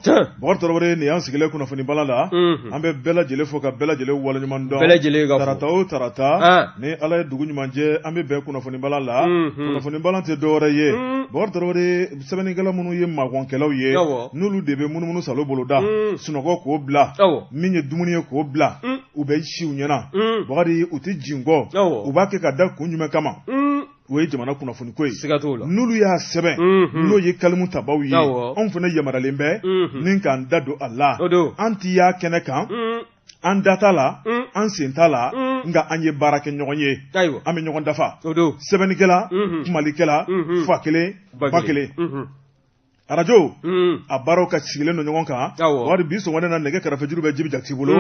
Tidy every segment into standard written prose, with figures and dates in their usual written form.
Bakari Tarawele, nin y'an sigilen kunnafoni bala la. An bɛ bɛɛ lajɛlen fo ka bɛɛ lajɛlen waleɲuman dɔn. Bɛɛ lajɛlen ka fo. Tarata o tarata, ni Ala ye dugu ɲuman jɛ, an bɛ bɛn kunnafoni bala la. Kunnafoni bala tɛ dɔwɛrɛ ye, Bakari Tarawele, sɛbɛnnikɛla minnu ye magɔnkɛlaw ye, n'olu de bɛ munumunu salo boloda, sunɔgɔ k'o bila, min ye dumuni ye k'o bila, u bɛ si u ɲɛna. Bakari, u tɛ jin kɔ, u b'a kɛ ka da kun jumɛn kama? O ye jamana kunnafoni ko ye. Siga t'o la. N'olu y'a sɛbɛn, n'o ye kalimu tabaw ye, anw fana yamaruyalen bɛ ni k'an da don a la. An ti y'a kɛnɛ kan, an da t'a la, an sen t'a la, nka an ye baara kɛ ɲɔgɔn ye, an bɛ ɲɔgɔn dafa. Sɛbɛnnikɛla, kumalikɛla, fa kelen ba kelen. Arajo a baaraw ka sigilen don ɲɔgɔn kan. Wari bi sɔgɔmada na, nɛgɛ karafejuru bɛ Jibi Jakite bolo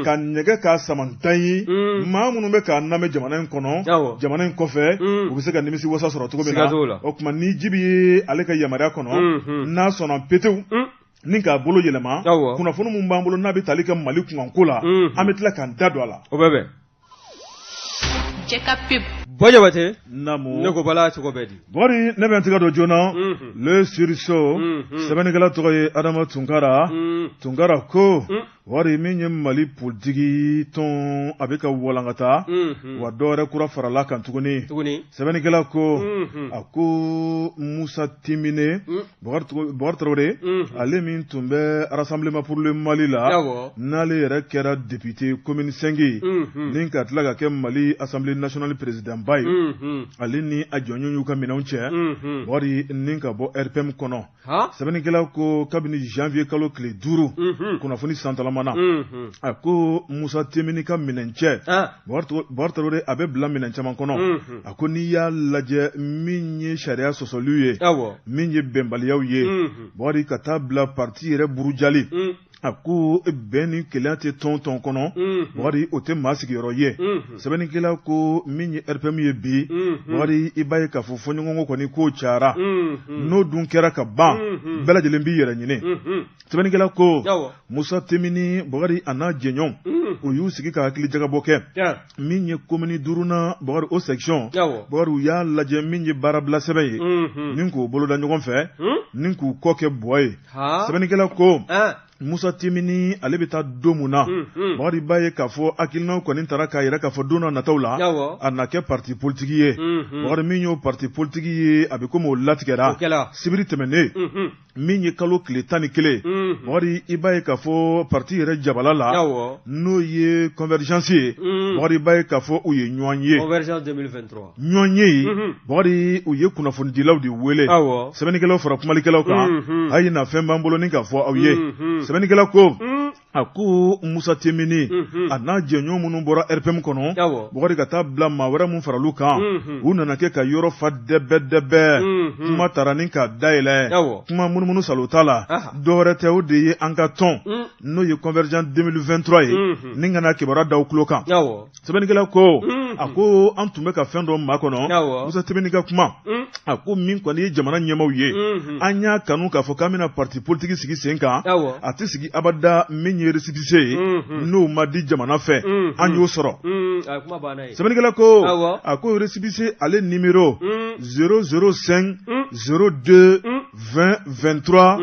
ka nɛgɛ k'a samantan ye. Maa minnu bɛ k'a lamɛn jamana in kɔnɔ, jamana in kɔfɛ, u bɛ se ka nimisi wasa sɔrɔ cogo min na. O tuma ni Jibi ye ale ka yamaruya kɔnɔ, n'a sɔnna petewu ni k'a bolo yɛlɛma, kunnafoni min b'an bolo n'a bɛ tali kɛ Mali kunkanko la, an bɛ tila k'an da don a la. O bɛ bɛn. Cɛ ka pub. Buwa Jabate. Naamu. Ne ko Bala, cogo bɛ di? Bɔri, ne bɛ n tɛgɛ don joona. Le Sursaut. Sɛbɛnnikɛla tɔgɔ ye Adama Tunkara. Tunkara ko wari min ye Mali politiki tɔn, a bɛ ka walankata wa, dɔwɛrɛ kura farala kan tuguni. Tuguni. Sɛbɛnnikɛla ko, a ko Musa Timine, Bakari Tarawele, ale min tun bɛ Rassemblement pour le Mali la, n'ale yɛrɛ kɛra député commune 5 ye, ni ka tila ka kɛ Mali Assemblée nationale président ba ye, ale ni a jɔnɲɔgɔn y'u ka minɛnw cɛ, Bakari, ni ka bɔ RPM kɔnɔ. Sɛbɛnnikɛla ko kabini janvier kalo tile 5, kunnafoni santalamana, a ko Musa Timini ka minɛn cɛ, Bakari Tarawele, a bɛ bila minɛn caman kɔnɔ. A ko n'i y'a lajɛ, min ye sariya sɔsɔliw ye, min ye bɛnbaliyaw ye, Bakari, ka taa bila parti yɛrɛ burujali, a ko bɛn ni kelenya tɛ tɔn tɔn kɔnɔ, Bakari, o tɛ maa sigiyɔrɔ ye. Sɛbɛnnikɛla ko min ye RPM ye bi, Bakari, i b'a ye k'a fɔ fɔɲɔgɔnkɔ kɔni k'o cayara. N'o dun kɛra ka ban, bɛɛ lajɛlen b'i yɛrɛ ɲini. Sɛbɛnnikɛla ko Musa Timini, Bakari, a n'a jɛɲɔgɔn, u y'u sigi ka hakili jagabɔ kɛ. Min ye commune duurunan, Bakari, o section, Bakari, u y'a lajɛ min ye baarabila sɛbɛn ye, ni k'o boloda ɲɔgɔn fɛ, ni k'u kɔ kɛ bɔ ye. Sɛbɛnnikɛla ko Musa Timini, ale bɛ taa don min na, Bakari, b'a ye k'a fɔ hakilinaw kɔni taara k'a yira k'a fɔ don nataw la, a na kɛ parti politique ye. Bakari, min y'o parti politique ye, a bɛ komi o latigɛra sibiri tɛmɛnen, min ye kalo tile 11. Bakari, i b'a ye k'a fɔ parti yɛrɛ jabala la, n'o ye convergence ye, Bakari, i b'a ye k'a fɔ u ye ɲɔgɔn ye. Ɲɔgɔn ye, Bakari, u ye kunnafonidilaw de wele, sɛbɛnnikɛlaw fara kumalikɛlaw kan. A ye na, fɛn b'an bolo ni k'a fɔ aw ye. Sɛbɛnnikɛla ko, a ko Musa Timini a n'a jɛɲɔgɔn minnu bɔra RPM kɔnɔ, Bakari, ka taa bila maa wɛrɛ min faral'u kan, u nana kɛ ka yɔrɔ fa dɛbɛ dɛbɛ. Kuma taara ni k'a dayɛlɛ, kuma munumunu salo t'a la, dɔwɛrɛ tɛ, o de ye an ka tɔn, n'o ye convergence 2023 ye, ni ka na kibaruya da tulo kan. Sɛbɛnnikɛla ko, a ko an tun bɛ ka fɛn dɔ makɔnɔ. Musa Timini ka kuma, a ko min kɔni ye jamana ɲɛmaaw ye, an y'a kanu k'a fɔ k'an bɛna parti politique sigi sen kan, a tɛ sigi abada min ye récépissé ye n'o ma di jamana fɛ. An y'o sɔrɔ. Sɛbɛnnikɛla ko, a ko récépissé ale numéro 005 02 20 23,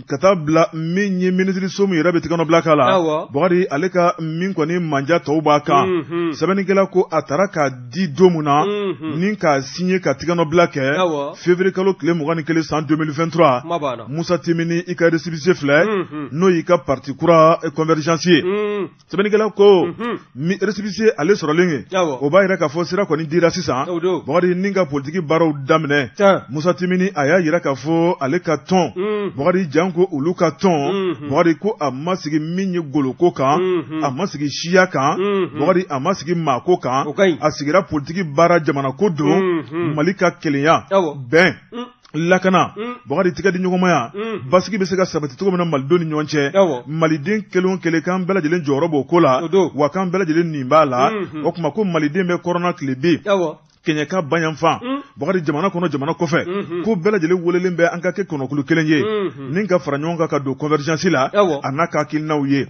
ka taa bila min ye minisiriso min yɛrɛ bɛ tɛgɛnɔbila k'a la, Bakari, ale ka min kɔni manja tɔw b'a kan. Sɛbɛnnikɛla ko a taara k'a di don min na, ni k'a signé ka tɛgɛnɔbila kɛ, février kalo tile 21 san 2023. Musa Timini, i ka récépissé filɛ, n'o y'i ka parti kura convergence ye. Sɛbɛnnikɛla ko mi récépissé ale sɔrɔlen ye, o b'a yira k'a fɔ sira kɔni dira sisan, Bakari, ni ka politiki baaraw daminɛ. Musa Timini, a y'a yira k'a fɔ ale ka tɔn, Bakari, janko olu ka tɔn, Bakari, ko a ma sigi min ye goloko kan, a ma sigi siya kan, Bakari, a ma sigi maako kan, a sigira politiki baara, jamana ko don, Mali ka kelenya, bɛn, lakana, Bakari, tigɛ di ɲɔgɔnmaya, basigi bɛ se ka sabati cogo min na malidenw ni ɲɔgɔn cɛ. Maliden kelen o kelen, k'an bɛɛ lajɛlen jɔyɔrɔ b'o ko la, wa k'an bɛɛ lajɛlen nin b'a la. O tuma ko maliden bɛ kɔrɔn tile bi, kɛɲɛka bayanfan, Bakari, jamana kɔnɔ, jamana kɔfɛ, ko bɛɛ lajɛlen welelen bɛ an ka kɛ kɔnɔkulu kelen ye, ni ka fara ɲɔgɔn kan ka don convergence la, a n'a ka hakilinaw ye.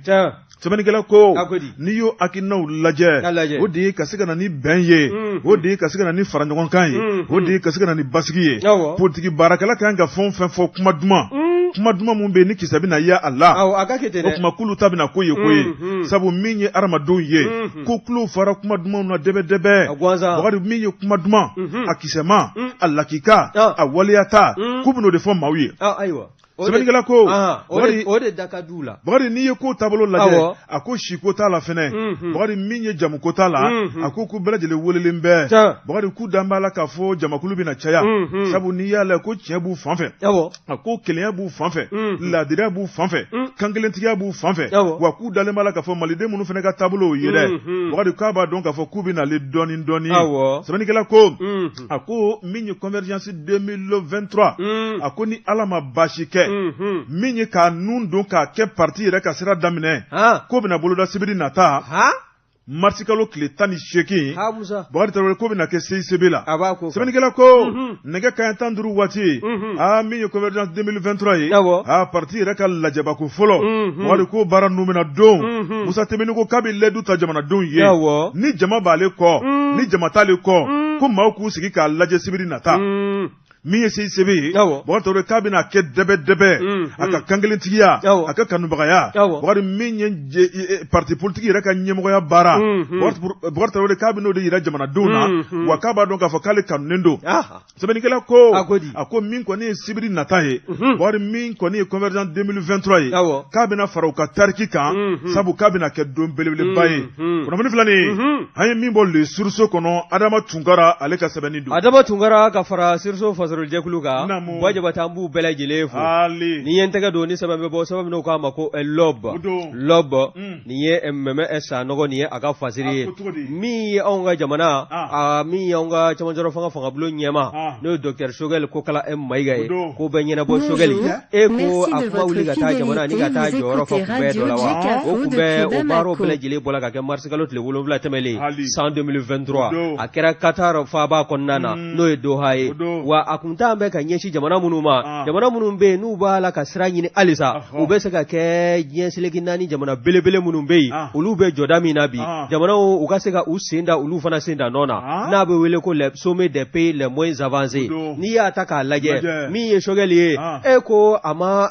Sɛbɛnnikɛla ko n'i y'o hakilinaw lajɛ, o de ye ka se ka na ni bɛn ye, o de ye ka se ka na ni fara ɲɔgɔn kan ye, o de ye ka se ka na ni basigi ye. Politiki baarakɛla ka kan ka fɛn o fɛn fɔ, kuma duman. Kuma duman mun bɛ yen ni kisɛ bɛna ye a la, awɔ, a ka kɛ ten dɛ. O tuma k'olu ta bɛna k'o ye ko ye, sabu min ye hadamadenw ye, ko tulo fara kuma dumanw na dɛbɛ dɛbɛ. A gansan. Bakari, min ye kuma duman, a kisɛma, a lakika, a waleyata, k'u bɛn'o de fɔ maaw ye. Ayiwa. Sɛbɛnnikɛla ko, o de da ka di u la. Bakari, n'i ye ko taabolo lajɛ, a ko siko t'a la fɛnɛ. Bakari, min ye jamuko t'a la, a ko k'u bɛɛ lajɛlen welelen bɛ. Bakari, k'u dan b'a la k'a fɔ jamakulu bɛna caya, sabu n'i y'a lajɛ ko tiɲɛ b'u fan fɛ, a ko kelenya b'u fan fɛ, laadiriya b'u fan fɛ, kankelentigiya b'u fan fɛ, wa k'u dalen b'a la k'a fɔ maliden minnu fana ka taabolo ye dɛ. Bakari k'a b'a dɔn k'a fɔ k'u bɛ nalen dɔɔni dɔɔni. Sɛbɛnnikɛla ko, a ko min ye Convergence 2023, a ko ni Ala ma baasi kɛ, min ye k'a nun don k'a kɛ parti yɛrɛ ka sira daminɛ, k'o bɛna boloda sibiri nata, marisikalo tile 18. Bakari Tarawele, ko bɛna kɛ CICB la. Sɛbɛnnikɛla ko nɛgɛ kanɲɛ 15 waati, aa, min ye Convergence 2023 ye, aa, parti yɛrɛ ka lajɛbako fɔlɔ. Bakari ko baara ninnu bɛna don. Musa Timbiné ko k'a bɛ layidu ta jamanadenw ye, ni jama b'ale kɔ, ni jama t'ale kɔ, ko maaw k'u sigi k'a lajɛ sibiri nata. Min ye CICB ye, Bakari Tarawele k'a bɛna kɛ dɛbɛ dɛbɛ, a ka kankelentigiya, a ka kanubagaya. Bakari, min ye parti politique yɛrɛ ka ɲɛmɔgɔya baara, Bakari Tarawele k'a bɛn'o de yira jamanadenw na, wa k'a b'a dɔn k'a fɔ k'ale kanunen don. Sɛbɛnnikɛla ko, a ko min kɔni ye sibiri nata ye, Bakari, min kɔni ye Convergence 2023 ye, k'a bɛna fara u ka tariki kan, sabu k'a bɛna kɛ don belebeleba ye. Kunnafoni filɛ nin ye, an ye min bɔ Le Source kɔnɔ, Adama Tunkara ale ka sɛbɛnni don. Adama Tunkara ka fara Source fasolijɛkulu kan, Buwa Jabate, an b'u bɛɛ lajɛlen fo. Ni ye n tɛgɛ don ni sɛbɛn bɛ bɔ, sɛbɛn min k'a ma ko L'Aube. L'Aube, nin ye Mɛmɛ Sanɔgɔ, nin ye a ka fasiri ye. Min ye anw ka jamana, a min ye anw ka cɛmancɛrɔ fanga fangabulon ɲɛma, n'o ye docteur Choguel Kokala Mayiga ye, ko bɛ ɲɛnabɔ. Choguel, e ko a kuma wuli ka taa jamana ni ka taa jɔyɔrɔ fa kunbɛn dɔ la wa, o kunbɛn, o baaraw bɛɛ lajɛlen bɔra ka kɛ marisikalo tile 7 tɛmɛlen san 2023, a kɛra Qatar faaba kɔnɔna na, n'o ye Doha ye. Wa a kun t'an bɛ ka ɲɛsin jamana minnu ma, jamana minnu bɛ yen n'u b'a la ka sira ɲini halisa, u bɛ se ka kɛ diɲɛ seleke naani jamana belebele minnu bɛ yen, olu bɛ jɔda min na bi, jamanaw u ka se ka u sen da olu fana sen da nɔ na, n'a bɛ wele ko le sommet des pays les moins avancés. N'i y'a ta k'a lajɛ, min ye Choguel ye, e ko a ma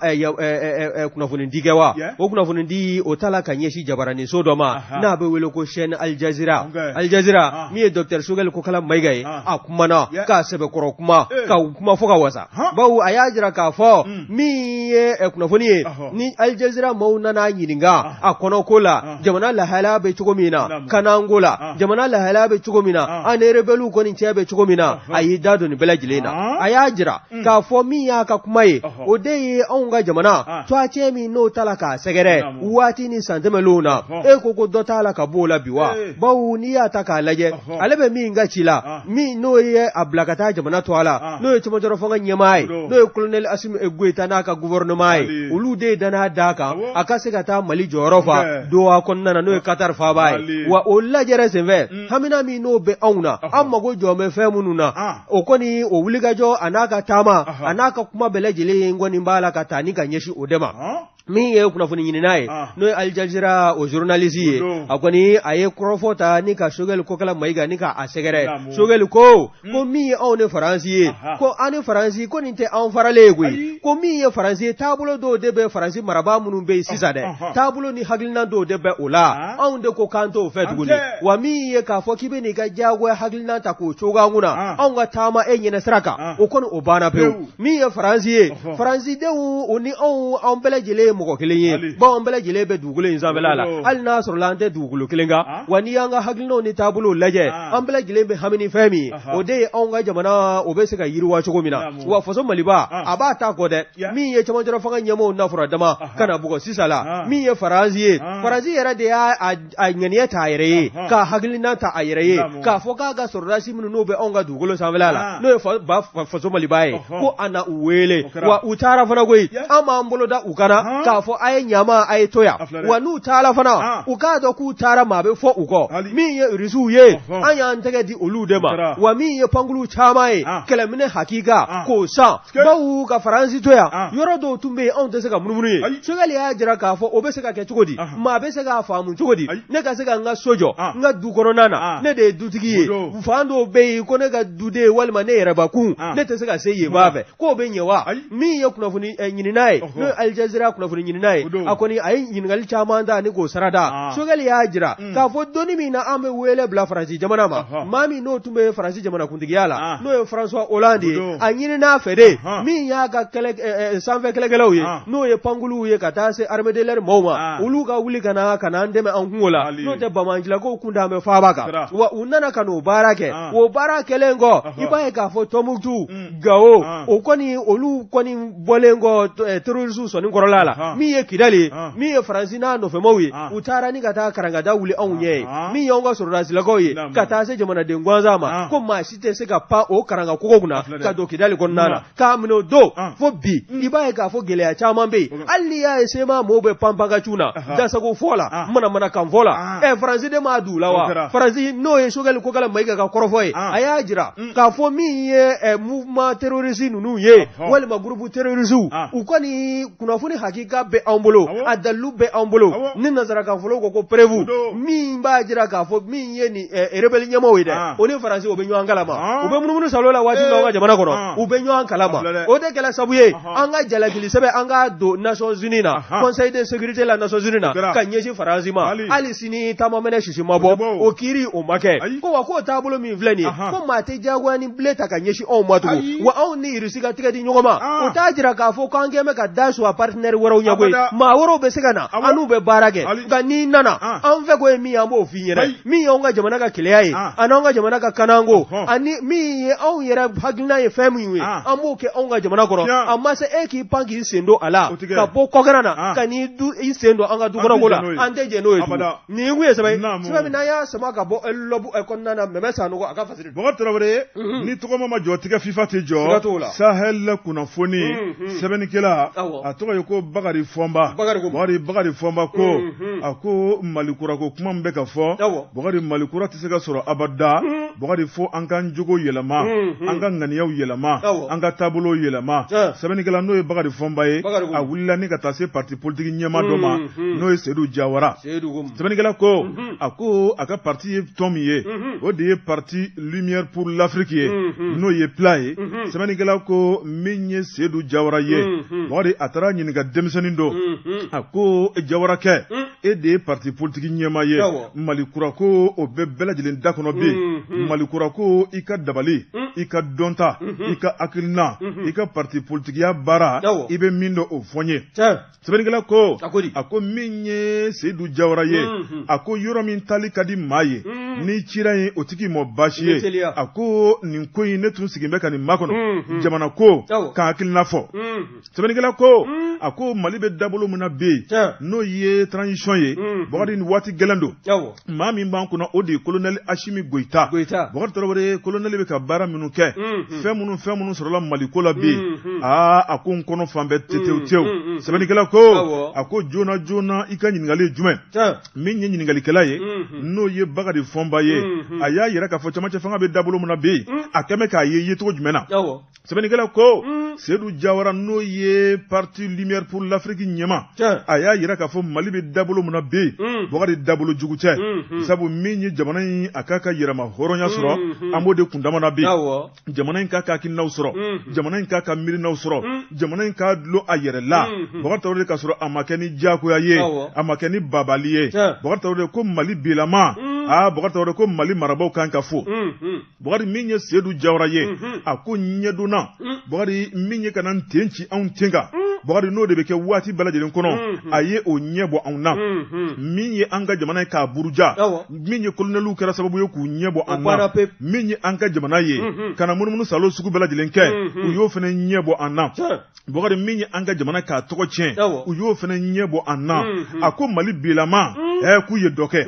kunnafoni di kɛ wa, o kunnafoni di o ta la ka ɲɛsin jabaraninso dɔ ma n'a bɛ wele ko chaîne Al Jazeera. Al Jazeera, min ye docteur Choguel Kokala Mayiga ye, a kumana k'a sɛbɛkɔrɔ kuma, ka kuma fo ka wasa, bawo a y'a jira k'a fɔ min ye kunnafoni ye ni Al Jazeera maaw nana ɲininka a kɔnɔko la, jamana lahalaya bɛ cogo min na, kananko la, jamana lahalaya bɛ cogo min na, an ni rebelles kɔni cɛ bɛ cogo min na, a y'i da don nin bɛɛ lajɛlen na. A y'a jira k'a fɔ min y'a ka kuma ye, o de ye anw ka jamana tɔgɔcɛ min n'o ta la k'a sɛgɛrɛ waati ni san tɛmɛnlenw na, e ko ko dɔ t'a la ka b'o la bi wa. Bawo n'i y'a ta k'a lajɛ, ale bɛ min ka ci la, min n'o ye a bila ka taa jamana to a la, n'o ye cɛmancɛrɔ fanga ɲɛmaa ye, n'o ye colonel Assimi Goïta n'a ka gouvernement ye, olu de ye danaya d'a kan a ka se ka taa Mali jɔyɔrɔ fa Doha kɔnɔna na, n'o ye Qatar faaba ye. Wa o lajɛrɛ senfɛ, hamina min n'o bɛ anw na, an mago jɔ bɛ fɛn minnu na, o kɔni o wulikajɔ a n'a ka taama a n'a ka kuma bɛɛ lajɛlen kɔni b'a la ka taa ni ka ɲɛsin o de ma. Min ye kunnafoni ɲinina ye, n'o ye Al Jazeera o journaliste ye, a kɔni a ye kɔrɔfɔ ta ni ka Choguel Kokala Mayiga ni ka a sɛgɛrɛ. Choguel ko ko min ye anw ni Faransi ye, ko an ni Faransi ko nin tɛ anw faralen ye koyi. Ko min ye Faransi ye, taabolo dɔw de bɛ Faransi marabaa minnu bɛ yen sisan dɛ, taabolo ni hakilina dɔw de bɛ o la, anw de ko k'an t'o fɛ tuguni. Wa min ye k'a fɔ k'i bɛ n'i ka diyagoya hakilina ta k'o cogo an kunna, anw ka taama e ɲɛnɛ sira kan, o kɔni o banna pewu. Min ye Faransi ye, Faransidenw o ni anw, anw bɛɛ lajɛlen ye mɔgɔ kelen ye, bawo an bɛɛ lajɛlen bɛ dugukolo in sanfɛla la, hali n'a sɔrɔla an tɛ dugukolo kelen kan. Wa n'i y'an ka hakilinaw ni taabolow lajɛ, an bɛɛ lajɛlen bɛ hami ni fɛn min ye, o de ye anw ka jamana o bɛ se ka yiriwa cogo min na. Wa faso Maliba a b'a ta kɔ dɛ. Min ye cɛmancɛrɔ fanga ɲɛmɔgɔw nafura dama ka na bugɔ sisan la, min ye Faransi ye, Faransi yɛrɛ de y'a a ŋaniya ta a yɛrɛ ye, k'a hakilina ta a yɛrɛ ye, k'a fɔ k'a ka sɔrɔdasi minnu n'u bɛ anw ka dugukolo sanfɛla la, n'o ye faso Maliba ye, ko a na u wele. Wa u taara fana koyi, an b'an bolo da u kana k'a fɔ a ye ɲama a ye to yan. Wa n'u taara fana, u k'a dɔn k'u taara, maa bɛ fɔ u kɔ. Min ye Irisiw ye, an y'an tɛgɛ di olu de ma. Wa min ye pankulu caman ye, kɛlɛminɛ hakika k'o san bawo ka Faransi to yan yɔrɔ dɔw tun bɛ yen anw tɛ se ka munumunu yen Sogɛli y'a jira k'a fɔ o bɛ se ka kɛ cogo di maa bɛ se k'a faamu cogo di ne ka se ka n ka so jɔ n ka du kɔnɔna na ne de ye dutigi ye fan dɔw bɛ yen ko ne ka duden walima ne yɛrɛbakun ne tɛ se ka se yen b'a fɛ k'o bɛ ɲɛ wa min ye kunnafoni ɲinina ye n'o ye Alijazira kunnafoni ɲinina ye a kɔni a ye ɲininkali caman ta ni k'o sarada Sogɛli y'a jira k'a fɔ donni min na an bɛ wele bila Faransi jamana ma maa min n'o tun bɛ Faransi jamanakuntigiya la n'o ye François Hollande ye a ɲinin'a fɛ de min y'a ka sanfɛ kɛlɛkɛlaw ye n'o ye pankuluw ye ka taa se armée de l'air maaw ma olu ka wuli ka na ka na an dɛmɛ an kunko la n'o tɛ banbaancilakaw kun dalen bɛ faaba kan wa u nana ka n'o baara kɛ o baara kɛlen kɔ i b'a ye k'a fɔ Tɔnbukutu Gawo o kɔni olu kɔni bɔlen kɔ terrorisiw sɔnni kɔrɔla la min ye Kidali ye min ye Faransi n'a nɔfɛmaw ye u taara ni ka taa karangada wuli anw ɲɛ ye min y'anw ka sɔrɔdasilakaw ye ka taa se jamanaden gansan ma ko maa si tɛ se ka pan o karanga kogo kunna ka don Kidali kɔnɔna na k'a minɛ o don fo bi i b'a ye k'a fɔ gɛlɛya caman bɛ yen hali n'i y'a ye CMA mɔɔw bɛ panpan ka cun na dasago fɔ la manamanakan fɔ la ɛ Faransi de m'a d'u la wa Faransi n'o ye Sogɛli Kokala Mayiga ka kɔrɔfɔ ye a y'a jira k'a fɔ min ye mouvement terroriste ninnu ye walima groupe terroriste u kɔni kunnafoni hakika bɛ anw bolo a dalilu bɛ anw bolo ni nansarakan fɔlaw ko ko preuve min b'a jira k'a fɔ min ye nin rebelle ɲɛmaaw ye dɛ o ni Faransi o bɛ ɲɔgɔn kalama u bɛ munumunu salo la waati min an ka jamana kɔnɔ u bɛ ɲɔgɔn kalama o de kɛra sabu ye an ka jalakili sɛbɛn an k'a don Nations Unies na Conseil de sécurité la Nations Unies na ka ɲɛsin Faransi ma hali sini taamamɛnɛ sisi ma bɔ o kiiri o ma kɛ ko wa k'o taabolo min filɛ nin ye ko maa tɛ diyagoya ni bile ta ka ɲɛsin anw ma tugun wa anw ni Irisi ka tigɛ di ɲɔgɔn ma o t'a jira k'a fɔ k'an kɛn bɛ ka da su a partenaire wɛrɛw ɲɛ koyi maa wɛrɛw bɛ se ka na an n'u bɛ baara kɛ nka n'i nana an fɛ ko ye min ye an b'o f'i ɲɛna min y'anw ka jamana ka keleya ye ani anw ka jamana ka kananko ani min ye anw yɛrɛ hakilina ye fɛn min ye an b'o kɛ anw ka jamana kɔnɔ a ma se e k'i pan k'i sen don a la ka bɔ kɔkɛra na ka n'i sen don an ka dukɔnɔko la an tɛ jɛn n'o ye tugun nin kun ye sɛbɛn ye sɛbɛn min n'an y'a sama ka bɔ L'Aube kɔnɔna na Mɛmɛ Sanogo a ka fasiri Bɔkari Tarawele ni tɔgɔma ma jɔ tigɛ fifa tɛ jɔ Sahel kunnafoni sɛbɛnnikɛla a tɔgɔ ye ko Bakari Fɔnba Bakari Bakari Fɔnba ko a ko Mali kura ko kuma min bɛ ka fɔ Bakari Mali kura tɛ se ka sɔrɔ abada Bakari fo an k'an jogo yɛlɛma an ka ŋaniyaw yɛlɛma an ka taabolo yɛlɛma sɛbɛnnikɛla n'o ye Bakari Fɔnba ye a wulila ni ka taa se parti politique ɲɛmaa dɔ ma n'o ye Seyidu Jawara sɛbɛnnikɛla ko a ko a ka parti ye tɔn min ye o de ye parti Lumière pour l'Afrique ye n'o ye PLA ye sɛbɛnnikɛla ko min ye Seyidu Jawara ye Bakari a taara ɲininka denmisɛnnin dɔ a ko Jawarakɛ e de ye parti politique ɲɛmaa ye Mali kura ko o bɛ bɛɛ lajɛlen da kɔnɔ bi Mali kura ko i ka dabali i ka dɔnta i ka hakilina i ka parti politikiya baara i bɛ min dɔn o fɔ n ye sɛbɛnnikɛla ko a ko min ye Seyidu Jawara ye a ko yɔrɔ min taali ka di maa ye n'i cira yen o tɛ k'i ma baasi ye a ko nin ko in ne tun sigilen bɛ ka nin makɔnɔ jamana ko ka hakilina fɔ sɛbɛnnikɛla ko a ko Mali bɛ dabolo min na bi n'o ye transition ye Bakari nin waati gɛlɛn don maa min b'an kunna o de ye colonel Asimi Goyita Bakari Tarawele colonel bɛ ka baara minnu kɛ fɛn minnu sɔrɔla Mali ko la bi aa a ko n kɔnɔ fan bɛɛ tetew tew sɛbɛnnikɛla ko a ko joona joona i ka ɲininkali ye jumɛn min ye ɲininkalikɛla ye n'o ye Bakari Fɔnba ye a y'a yira k'a fɔ camancɛ fanga bɛ dabolo min na bi a kɛmɛ k'a ye yecogo jumɛn na Sɛbɛnnikɛla ko Seyidu Jawara n'o ye parti Lumière pour l'Afrique ɲɛmaa a y'a yira k'a fɔ Mali bɛ dabolo min na bi Bakari dabolo jugu tɛ sabu min ye jamana in a k'a ka yɛrɛma hɔrɔnya sɔrɔ an b'o de kundama na bi jamana in k'a ka hakilinaw sɔrɔ jamana in k'a ka miirinaw sɔrɔ jamana in k'a dulon a yɛrɛ la Bakari Tarawele k'a sɔrɔ a ma kɛ ni diyagoya ye a ma kɛ ni babali ye Bakari Tarawele ko Mali bilama aa Bakari Tarawele ko Mali marabaaw kan ka fo Bakari min ye Seyidu Jawara ye a ko ɲɛdonna Bakari min ye ka na ten ci anw ten kan Bakari n'o de bɛ kɛ waati bɛɛ lajɛlen kɔnɔ a ye o ɲɛ bɔ anw na min ye an ka jamana ye k'a buruja min ye kolonɛliw kɛra sababu ye k'u ɲɛ bɔ an na min ye an ka jamana ye ka na munumunu salo sugu bɛɛ lajɛlen kɛ u y'o fana ɲɛ bɔ an na Bakari min ye an ka jamana k'a tɔgɔ tiɲɛ u y'o fana ɲɛ bɔ an na a ko Mali bilama k'u ye dɔ kɛ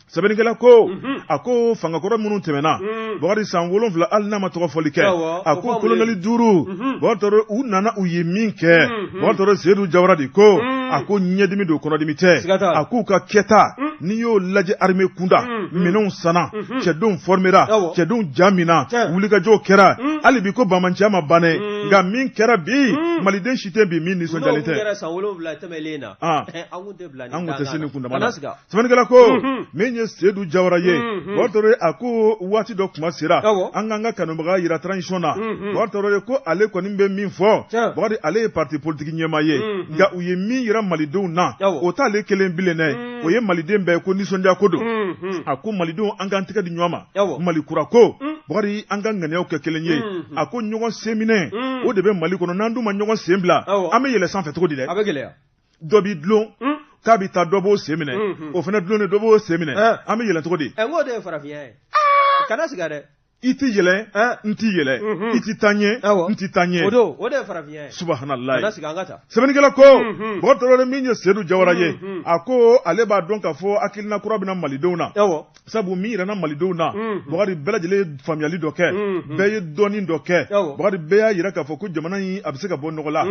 Sɛbɛnnikɛla ko a ko fangakɔrɔ minnu tɛmɛna Bakari san 7 hali n'a ma tɔgɔ fɔli kɛ a ko kolonɛli 5 Bakari Tarawele u nana u ye min kɛ Bakari Tarawele Seyidu Jawara de ko a ko ɲɛdimi don kɔnɔdimi tɛ a k'u ka kɛta N'i y'o lajɛ armée kunda, minɛnw sanna, cɛdenw formera, cɛdenw ja minna, wulikajɔw kɛra. Hali bi ko banbaanciya ma ban dɛ, nka min kɛra bi, maliden si tɛ bi min nisɔndiyalen tɛ. Kɛra san 7 tɛmɛlen na, an kun tɛ bila nin, an kun tɛ se nin kundama la. Sɛbɛnnikɛla ko min ye Seydou Jawara ye, Bubakari Tarawele, a ko waati dɔ kuma sera an k'an ka kanubaga yira transition na. Bubakari Tarawele ko ale kɔni bɛ min fɔ, Bubakari, ale ye parti politique ɲɛmaa ye, nka u ye min yira malidenw na, o t'ale kelen bilen dɛ, o ye maliden bɛɛ ko nisɔndiya ko don. A ko malidenw, an k'an tɛgɛ di ɲɔgɔn ma, Mali kura ko, Bubakari, an ka ŋaniyaw kɛ kelen ye. A ko ɲɔgɔn sen minɛ, o de bɛ Mali kɔnɔ. N'an dun ma ɲɔgɔn sen bila, an bɛ yɛlɛ sanfɛ cogo di dɛ? A bɛ gɛlɛya. Dɔ b'i dulon k'a bɛ taa, dɔ b'o sen minɛ, o fana dulonnen, dɔ b'o sen minɛ, an bɛ yɛlɛ cogo di? Ɛ, n k'o de ye farafinya ye, kana siga dɛ. I ti yɛlɛ, n ti yɛlɛ, i ti taa ɲɛ, n ti taa ɲɛ. O don, o de ye farafinya ye. Subahanallahi. Kana siga, an ka taa. Sɛbɛnnikɛla ko, Bubakari Tarawele, min ye Seydou Jawara ye, a ko ale b'a dɔn k'a fɔ hakilina kura bɛna malidenw na, sabu min yirana malidenw na, Bubakari, bɛɛ lajɛlen ye faamuyali dɔ kɛ, bɛɛ ye dɔɔni dɔ kɛ. Bubakari, bɛɛ y'a yira k'a fɔ ko jamana in a bɛ se ka bɔ nɔgɔ la,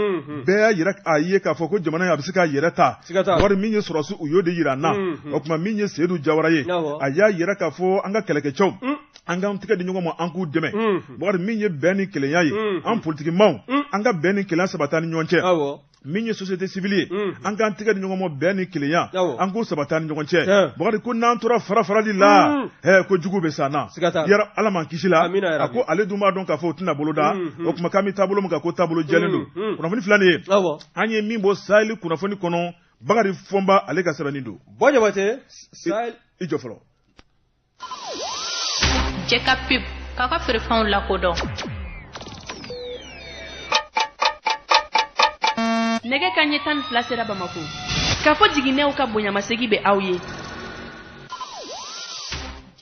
bɛɛ y'a yira a ye k'a fɔ ko jamana in a bɛ se k'a yɛrɛ ta. Bubakari, min ye sɔrɔsi, u y'o de yira an na. O tuma, min ye Seydou Jawara ye, a y'a yira k'a fɔ an ka kɛlɛkɛcɛw, an k'an tɛgɛ di ɲɔgɔn ma, an k'u dɛmɛ. Bubakari, min ye bɛn ni kelenya ye, an politikimaw, an ka bɛn ni kelenya sabati an ni ɲɔgɔn cɛ. Min ye société civile ye, an k'an tɛgɛ di ɲɔgɔn ma, bɛn ni kelenya, an k'o sabati an ni ɲɔgɔn cɛ. Bubakari ko n'an tora fara farali la, ko jugu bɛ s'an na yara, Ala m'an kisi la. A ko ale dun b'a dɔn k'a fɔ o tɛna boloda. O tuma, k'an bɛ taabolo min kan, ko taabolo jɛlen don. Kunnafoni filɛ nin ye, an ye min bɔ Sahel kunnafoni kɔnɔ, Bakari Fɔnba, ale ka sɛbɛnni don. Bɔ Jabate, Sahel. I jɔ fɔlɔ. Cɛ ka pub k'aw ka feerefɛnw lakodɔn. Nɛgɛ ka ɲɛ 12 sera Bamako. K'a fɔ jiginɛw ka bonyamasegi bɛ aw ye.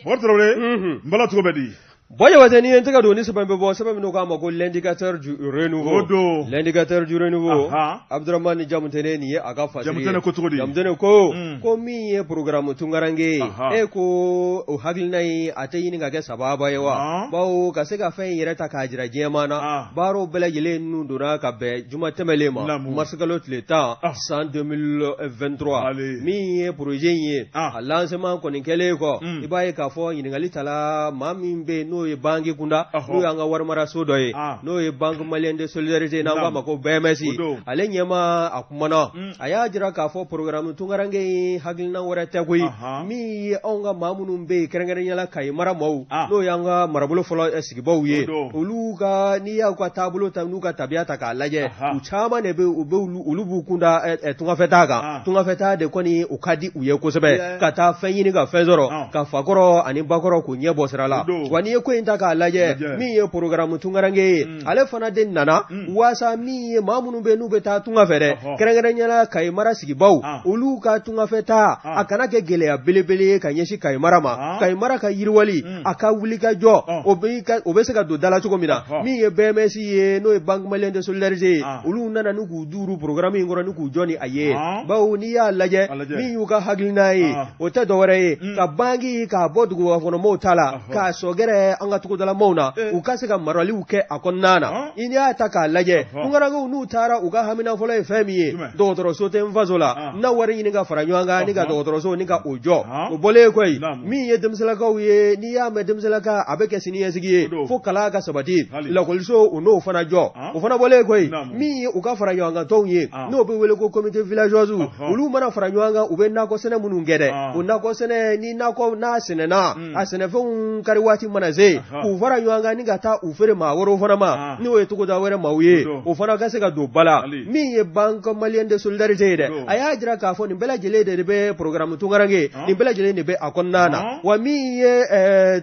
Bubakari Tarawele, n bala, cogo bɛ di? Bɔ Jabate, n'i ye n tɛgɛ don ni sɛbɛn bɛ bɔ, sɛbɛn min k'a ma ko L'indicateur du renouveau. O don. L'indicateur du renouveau, Abdramane Jamutene, nin ye a ka fasiri ye. Jamutene ko cogo di? Jamutene ko min ye programme Tungaranke ye, e ko o hakilina in a tɛ ɲini ka kɛ sababa ye wa? Bawo ka se ka fɛn in yɛrɛ ta k'a jira diɲɛmaa na, baaraw bɛɛ lajɛlen ninnu donna ka bɛn juma tɛmɛlen ma, marisikalo tile 10 san 2023. Min ye projet in ye, a lancement kɔni kɛlen kɔ, i b'a ye k'a fɔ ɲininkali tala maa min bɛ yen n'o ye banque kunda, n'o y'an ka warimaraso dɔ ye, n'o ye Banque Malienne de Solidarité, n'an k'a ma ko BMS, ale ɲɛmaa, a kumana, a y'a jira k'a fɔ programme Tungaranke in hakilina wɛrɛ tɛ koyi, min ye anw ka maa minnu bɛ yen, kɛrɛnkɛrɛnnenya la Kayi mara maaw, n'o y'an ka marabolo fɔlɔ sigibaw ye, olu ka, n'i y'u ka taabolo ta n'u ka tabiya ta k'a lajɛ, u caman de bɛ, u bɛ olu b'u kunda tungafɛtaa kan. Tungafɛtaa de kɔni o ka di u ye kosɛbɛ, ka taa fɛn ɲini ka fɛn sɔrɔ, ka fakɔrɔ ani bakɔrɔ k'u ɲɛ bɔ sira la. Wa n'i ye ko in ta k'a lajɛ, min ye programme Tungaranke ye, ale fana de nana waasa min ye maa minnu bɛ n'u bɛ taa tunga fɛ dɛ, kɛrɛnkɛrɛnnenya la Kayi mara sigibaw, olu ka tungafɛtaa a kana kɛ gɛlɛya belebele ye ka ɲɛsin Kayi mara ma. Kayi mara ka yiriwali, a ka wuli ka jɔ, o bɛ se ka don da la cogo min na. Min ye BMS ye, n'o ye Banque Malienne de Solidarité ye, olu nana ni k'u duuru programme in kɔrɔ ni k'u jɔ ni a ye. Bawo n'i y'a lajɛ, min y'u ka hakilina ye, o tɛ dɔwɛrɛ ye ka banki k'a bɔ duguba kɔnɔmɔgɔw ta la, k'a sɔgɛrɛ an ka togodalamaw na, u ka se ka maraliw kɛ a kɔnɔna na. I y'a ta k'a lajɛ, tungarankew n'u taara, u ka hamina fɔlɔ ye fɛn min ye: dɔgɔtɔrɔso tɛ n faso la, n na wari ɲini ka fara ɲɔgɔn kan ni ka dɔgɔtɔrɔso ni ka o jɔ. O bɔlen kɔ yen, min ye denmisɛnlakaw ye, n'i y'a mɛn denmisɛnlaka, a bɛ kɛ siniɲɛsigi ye, fo kalan ka sabati, lakɔliso u n'o fana jɔ. O fana bɔlen kɔ yen, min ye u ka fara ɲɔgɔn kan tɔnw ye, n'o bɛ wele ko comité villageois, olu mana fara ɲɔgɔn kan, u bɛ nakɔ sɛnɛ minnu kɛ dɛ, o nakɔ sɛnɛ ni nakɔ n'a sɛnɛna, a sɛnɛfɛnw kari waati mana se, k'u fara ɲɔgɔn kan ni ka taa u feere maa wɛrɛw fana ma, n'o ye togoda wɛrɛ maaw ye, o fana ka se ka don ba la. Min ye Banque Malienne de Solidarité ye dɛ, a y'a jira k'a fɔ nin bɛɛ lajɛlen de bɛ programme Tungaranke, nin bɛɛ lajɛlen de bɛ a kɔnɔna na. Wa min ye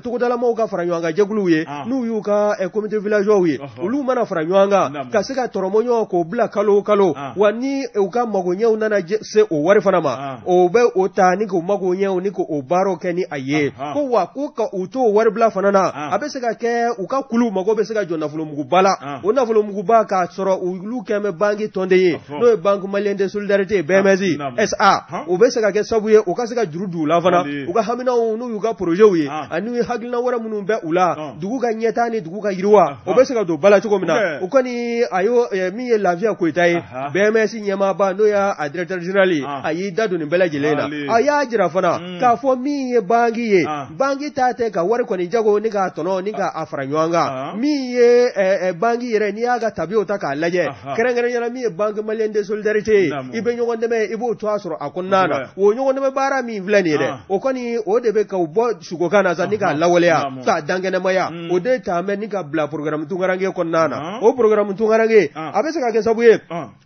togodalamaw ka fara ɲɔgɔn kan jɛkuluw ye, n'u y'u ka comité villageois ye, olu mana fara ɲɔgɔn kan ka se ka tɔrɔmɔ ɲɔgɔn k'o bila kalo o kalo, wa ni u ka magoɲɛw nana se o wari fana ma, o bɛ o ta ni k'o magoɲɛw ni k'o baaraw kɛ ni a ye. Ko wa ko ka u t'o wari waribila fana na, a bɛ se ka kɛ u ka kulu mago bɛ se ka jɔ nafolomuguba la, o nafolomuguba k'a sɔrɔ olu kɛn bɛ banki tɔnden ye, n'o ye Banque Malienne de Solidarité, BMS SA. O bɛ se ka kɛ sababu ye u ka se ka juru don u la fana, u ka haminaw n'u y'u ka projets ye ani hakilina wɛrɛ minnu bɛ u la, dugu ka ɲɛtaa ni dugu ka yiriwa, o bɛ se ka don ba la cogo min na. O kɔni a y'o min ye Lafiya Koyita ye, BMS ɲɛmaaba, n'o y'a directeur général ye, a y'i da don nin bɛɛ lajɛlen na. A y'a jira fana k'a fɔ min ye banki ye, banki ta tɛ ka wari kɔni jago ni k'a tɔnɔ ni k'a fara ɲɔgɔn kan. Min ye banki yɛrɛ, n'i y'a ka tabiyaw ta k'a lajɛ, kɛrɛnkɛrɛnnenya la min ye Banque Malienne de Solidarité ye, i bɛ ɲɔgɔn dɛmɛ, i b'o to a sɔrɔ a kɔnɔna na. O ɲɔgɔn dɛmɛ baara min filɛ nin ye dɛ, o kɔni o de bɛ ka bɔ sugokan na sa ni k'a lawaleya k'a dankɛnɛmaya. O de taa bɛ ni ka bila programme tunkaranke kɔnɔna na. O programme tunkaranke, a bɛ se ka kɛ sababu ye,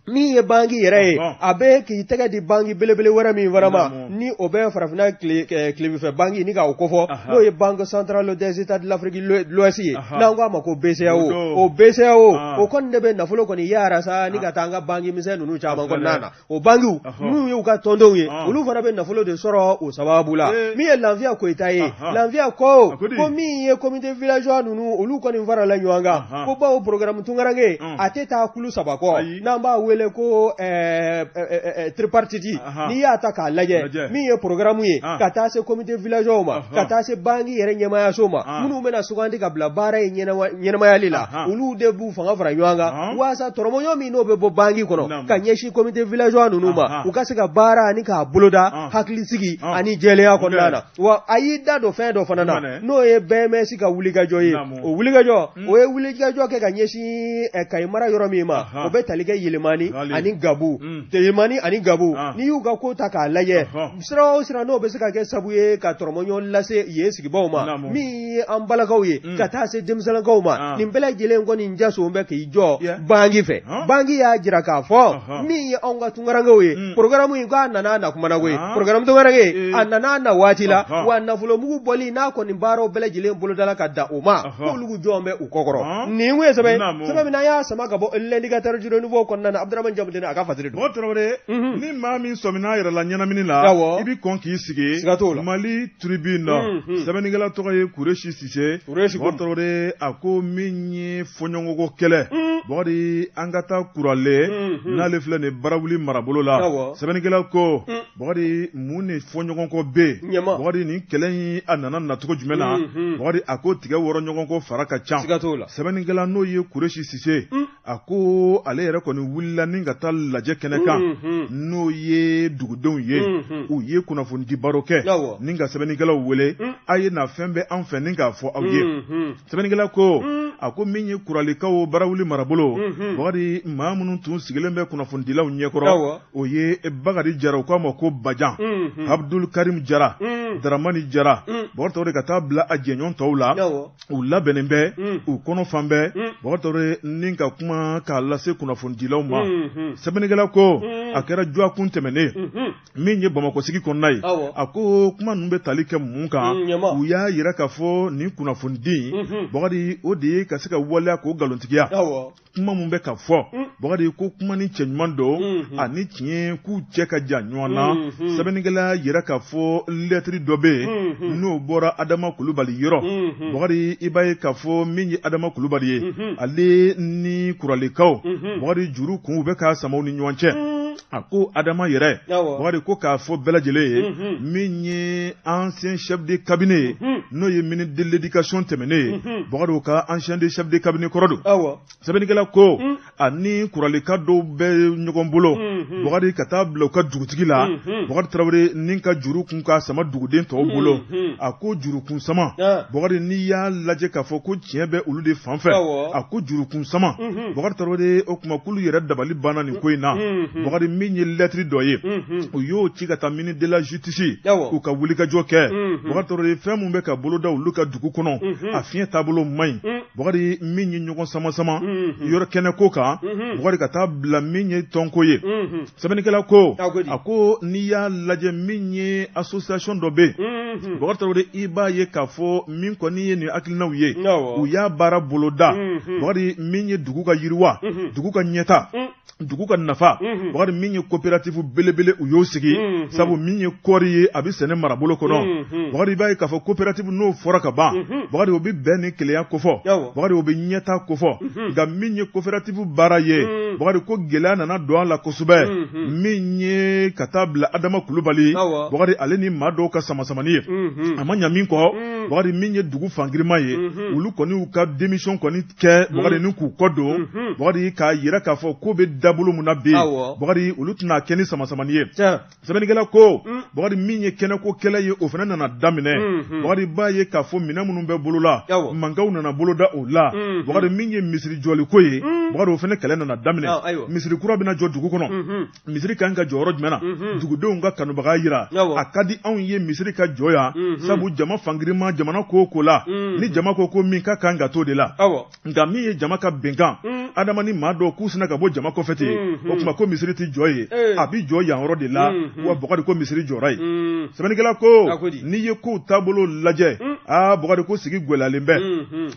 min ye banki yɛrɛ ye, a bɛ k'i tɛgɛ di banki belebele wɛrɛ min fana ma, ni o bɛ farafinna tilebinfɛ banki ni k'o kofɔ, n'o ye Banque Centrale des États de l'Afrique de l'Ouest ye, n'an k'a ma ko BCEAO. O BCEAO, o kɔni de bɛ nafolo kɔni yaara sa ni ka taa an ka banki misɛn ninnu caman kɔnɔna na. O bankiw minnu y'u ka tɔndenw ye, olu fana bɛ nafolo de sɔrɔ o sababu la. Min ye Lafiya Koyita ye, Lafiya ko ko min ye comité villageois ninnu, olu kɔni farala ɲɔgɔn kan ko bawo programme tunkaranke a tɛ taa kulu saba kɔ, n'an b'a wele ko tripartite. N'i y'a ta k'a lajɛ, min ye programme ye, ka taa se comité villageois ma, ka taa se banki yɛrɛ ɲɛmaayaso ma, minnu bɛna sugandi ka bila baara in ɲɛnamayali la, olu de b'u fanga fara ɲɔgɔn kan waasa tɔrɔmɔɲɔ min n'o bɛ bɔ banki kɔnɔ ka ɲɛsin comité villageois ninnu ma, u ka se ka baara ani k'a boloda hakilisigi ani jɛlenya kɔnɔna na. Wa a y'i da don fɛn dɔ fana na, n'o ye BMS ka wulikajɔ ye. O wulikajɔ, o ye wulikajɔ kɛ ka ɲɛsin Kayi mara yɔrɔ min ma, o bɛ tali kɛ Yelemani ani Gabu. Yelemani ani Gabu, n'i y'u ka ko ta k'a lajɛ, sira o sira n'o bɛ se ka kɛ sabu ye ka tɔrɔmɔɲɔ lase yen sigibaw ma, min ye an balakaw ye, ka taa se denmisɛnninkaw ma, nin bɛɛ lajɛlen kɔni jaso bɛ k'i jɔ banki fɛ. Banki y'a jira k'a fɔ min ye anw ka tunkarankew ye, programme in k'a nana na kumana koyi. Programme tunkaranke a nana na waati la, wa nafolomugu bɔli n'a kɔni baaraw bɛɛ lajɛlen bolodala ka da o ma, k'olu jɔn bɛ u kɔkɔrɔ. Nin kun ye sɛbɛn sɛbɛn min n'an y'a sama ka bɔ L'Indicateur du Renouveau kɔnɔna na. Abdramane Jamutene a ka fasiri don. Mɔgɔ Tarawele, ni maa min sɔmina a yɛrɛ la ɲɛnamini la, i bɛ kɔn k'i sigi. Siga t'o la. Mali Tribune, sɛbɛnnikɛla tɔgɔ ye Kuresi Sise. Mɔgɔ Tarawele, a ko min ye fɔɲɔgɔnkɔ kɛlɛ, Bakari, an ka taa Kurale, n'ale filɛ nin Barawuli marabolo la. Sɛbɛnnikɛla ko, Bakari, mun ni fɔɲɔgɔnkɔ bɛ yen? Bakari, nin kɛlɛ in a nana nacogo jumɛn na? Bakari, a ko tigɛ wɔrɔ ɲɔgɔn kɔ fara ka ca. Siga t'o la. Sɛbɛnnikɛla n'o ye Kuresi Sise, a ko ale yɛrɛ kɔni wulila ni ka taa lajɛ kɛnɛ kan, n'o ye dugudenw ye. U ye kunnafonidi baro kɛ ni ka sɛbɛnnikɛlaw wele, a ye na, fɛn bɛ an fɛ ni k'a fɔ aw ye. Sɛbɛnnikɛla ko, a ko min ye Kuralikaw, Barawuli marabolo, Bakari, maa minnu tun sigilen bɛ kunnafonidilaw ɲɛkɔrɔ, o ye Bakari Jara, u k'a ma ko Bajan, Abdul Karim Jara, Daramani Jara, Bakari Tarawele, ka taa bila a jɛɲɔgɔn tɔw la. U labɛnnen bɛ, u kɔnɔ fan bɛɛ, Bakari Tarawele, ni ka kuma k'a lase kunnafonidilaw ma. Sɛbɛnnikɛla ko a kɛra dɔgɔkun tɛmɛnen min ye Bamakɔ sigi kɔnɔna ye. A ko kuma ninnu bɛ tali kɛ mun kan? U y'a jira k'a fɔ nin kunnafonidi, Bakari, o de ye ka se ka waleya k'o nkalontigiya. Kuma min bɛ ka fɔ, Bakari, ko kuma ni cɛ ɲuman don ani tiɲɛ k'u cɛ ka jan ɲɔgɔn na. Sɛbɛnnikɛla yira k'a fɔ lɛtiri dɔ bɛ yen n'o bɔra Adama Kulubali yɔrɔ. Bakari, i b'a ye k'a fɔ min ye Adama Kulubali ye, ale ni Kuralikaw, Bakari, juru kun u bɛ k'a sama u ni ɲɔgɔn cɛ. A ko Adama yɛrɛ, Bakari, ko k'a fɔ bɛɛ lajɛlen ye, min ye ancien chef de cabinet ye, n'o ye ministre de l'éducation tɛmɛnen ye, Bakari, o ka ancien de chef de cabinet kɔrɔ don. Sɛbɛnnikɛla ko ani Kuralika dɔw bɛ ɲɔgɔn bolo, Bakari, ka taa bila u ka dugutigi la, Bakari Tarawele, ni ka juru kun k'a sama duguden tɔw bolo. A ko jurukun sama, Bakari, n'i y'a lajɛ k'a fɔ ko tiɲɛ bɛ olu de fan fɛ, a ko jurukun sama, Bakari Tarawele, o tuma k'olu yɛrɛ dabali banna nin ko in na. Bakari, min ye lɛtiri dɔ ye, u y'o ci ka taa ministre de la justice, u ka wulikajɔ kɛ. Bakari Tarawele, fɛn min bɛ ka boloda olu ka dugu kɔnɔ, a fiɲɛ taabolo man ɲi. Bakari, min ye ɲɔgɔn sama sama yɔrɔ kɛnɛ ko kan, Bakari, ka taa bila min ye tɔnko ye. Sɛbɛnnikɛla ko, a ko n'i y'a lajɛ, min ye association dɔ bɛ yen, Bakari Tarawele, i b'a ye k'a fɔ min kɔni ye nin hakilinaw ye, u y'a baara boloda. Bakari, min ye dugu ka yiriwa, dugu ka ɲɛta, dugu ka nafa, Bakari, min min ye coopérative belebele u y'o sigi, sabu min ye kɔɔri ye a bɛ sɛnɛ marabolo kɔnɔ. Bakari, i b'a ye k'a fɔ coopérative n'o fɔra ka ban, Bakari, o bɛ bɛn ni kelenya kofɔ. Bakari, o bɛ ɲɛtaa kofɔ. Nka min ye coopérative baara ye, Bakari, ko gɛlɛya nana don a la kosɛbɛ. Min ye ka taa bila Adama Kulubali, Bakari, ale ni maa dɔw ka samasamani ye, a ma ɲa min kɔ, Bakari, min ye dugu fangirima ye, olu kɔni y'u ka démission kɔni kɛ, Bakari, ni k'u kɔ don, Bakari, k'a yira k'a fɔ ko bɛ dabolo mun na bi, Bakari, olu tɛna kɛ ni samasamani ye. Sɛbɛnnikɛla ko, Bakari, min ye kɛnɛko kɛlɛ ye, o fana nana daminɛ. Bakari, b'a ye k'a fɔ minɛn minnu bɛ bolo la, mankanw nana boloda o la. Bakari, min ye misiri jɔliko ye, Bakari, o fana kɛlɛ nana daminɛ. Misiri kura bɛna jɔ dugu kɔnɔ. Misiri kan ka jɔ yɔrɔ jumɛn na? Dugudenw ka kanubaga yira a ka di anw ye misiri ka jɔ yan, sabu jama fangirima, jamana ko o ko la, ni jama ko ko min ka kan ka t'o de la. Nka min ye jama ka bɛnkan, Adama ni maa dɔw k'u sina ka bɔ jama kɔfɛ ten, o tuma ko misiri tɛ jɔ yen, a bɛ jɔ yan yɔrɔ de la. Wa Bakari, ko misiri jɔra yen. Sɛbɛnnikɛla ko, n'i ye kow taabolo lajɛ, aa Bakari, ko sigi gɛlɛyalen bɛ.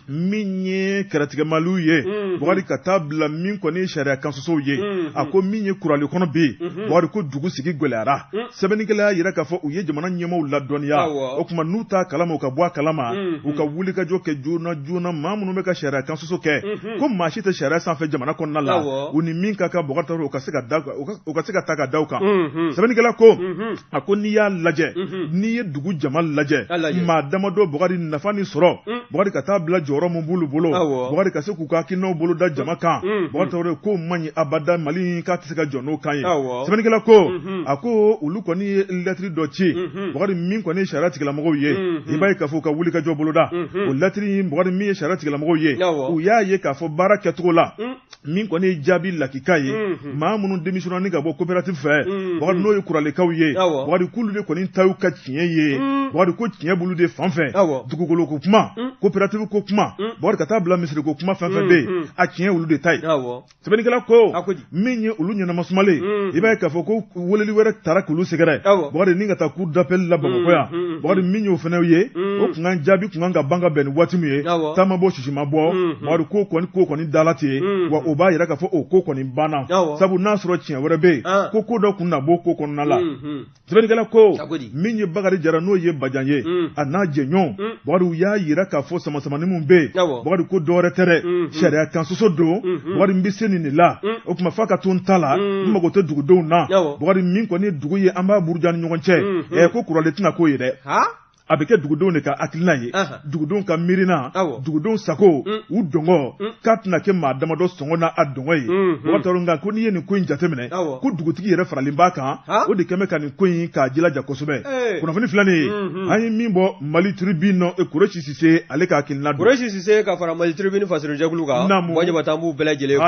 Min ye kɛrɛtigɛmaliw ye, Bakari, ka taa bila min kɔni ye sariya kan sɔsɔw ye, a ko min ye kurali kɔnɔ bɛ yen, Bakari, ko dugu sigi gɛlɛyara. Sɛbɛnnikɛla y'a yira k'a fɔ u ye jamana ɲɛmaaw ladɔnniya. O tuma n'u t'a kalama, u ka bɔ a kalama, u ka wulikajɔ kɛ joona joona. Maa minnu bɛ ka sariya kan sɔsɔ kɛ, ko maa si tɛ sariya sanfɛ jamana kɔnɔna la, u ni min ka kan, Bakari Tarawele, u ka se ka ta ka da u kan. Sɛbɛnnikɛla ko, a ko n'i y'a lajɛ, n'i ye dugu jama lajɛ, maa damadɔ, Bakari, nafa ni sɔrɔ, Bakari, ka taa bila jɔyɔrɔ min b'olu bolo, Bakari, ka se k'u ka hakilinaw bolo da jama kan, Bakari Tarawele, k'o man ɲi abada. Mali k'a tɛ se ka jɔ n'o kan ye. Sɛbɛnnikɛla ko, a ko olu kɔni ye lɛtiri dɔ ci, Bakari, min kɔni ye sariya tigilamɔgɔw ye. I b'a ye k'a fɔ u ka wulikajɔ boloda o lɛtiri in, Bakari, min ye sariya tigilamɔgɔw ye, u y'a ye k'a fɔ baara kɛcogo la, min kɔni ye jaabi lakika ye, maa minnu démissionné ka bɔ coopérative fɛ, Bakari, n'o ye kuralekaw ye, Bakari, k'olu de kɔni ta y'u ka tiɲɛ ye. Bakari, ko tiɲɛ b'olu de fan fɛ. Dugukolo ko kuma, coopérative ko kuma, Bakari, ka taa bila misiri ko kuma, fɛn fɛn bɛ yen, a tiɲɛ olu de ta ye. Sɛbɛnnikɛla ko, min ye olu ɲɛnamasumalen, i b'a ye k'a fɔ ko weleli wɛrɛ taara k'olu sɛgɛrɛ, Bakari, ni ka taa cour d'appel la Bamakɔ yan. Bakari, min y'o fana ye, o kun kan jaabi kun kan ka ban ka bɛn ni waati min ye, taama bɔ sisi ma bɔ. Bakari, ko kɔni dala ten. Wa o b'a yira k'a fɔ o ko kɔni banna, sabu n'a sɔrɔ tiɲɛ wɛrɛ bɛ yen, ko dɔ kun na bɔ ko kɔnɔna la. Sɛbɛnnikɛla ko, min ye Bakari Jara, n'o ye Bajan ye, a n'a jɛɲɔgɔn, Bakari, u y'a yira k'a fɔ samasamani min bɛ yen, Bakari, ko dɔwɛrɛ tɛ dɛ, sariya kan sɔsɔ don. Bakari, n bɛ se nin de la, o tuma f'a ka to n ta la, n mago tɛ dugudenw na. Bakari, min kɔni ye dugu ye, an b'a buruja ni ɲɔgɔn cɛ, ɛ ko kuralen tɛna k'o ye dɛ. A bɛ kɛ dugudenw de ka hakilina ye, dugudenw ka miirina, dugudenw sago, u dɔngɔ, k'a tɛna kɛ maa damadɔ sɔngɔ n'a a dɔngɔ ye. Bakari, nka ko n'i ye nin ko in jateminɛ, ko dugutigi yɛrɛ faralen b'a kan, o de kɛn bɛ ka nin ko in k'a jilaja kosɛbɛ. Kunnafoni filɛ nin ye, an ye min bɔ Mali Tribune, Kuresi Sise, ale ka hakilina don. Kuresi Sise ka fara Mali Tribune fasirujɛkulu kan, Bajabata, an b'u bɛɛ lajɛlen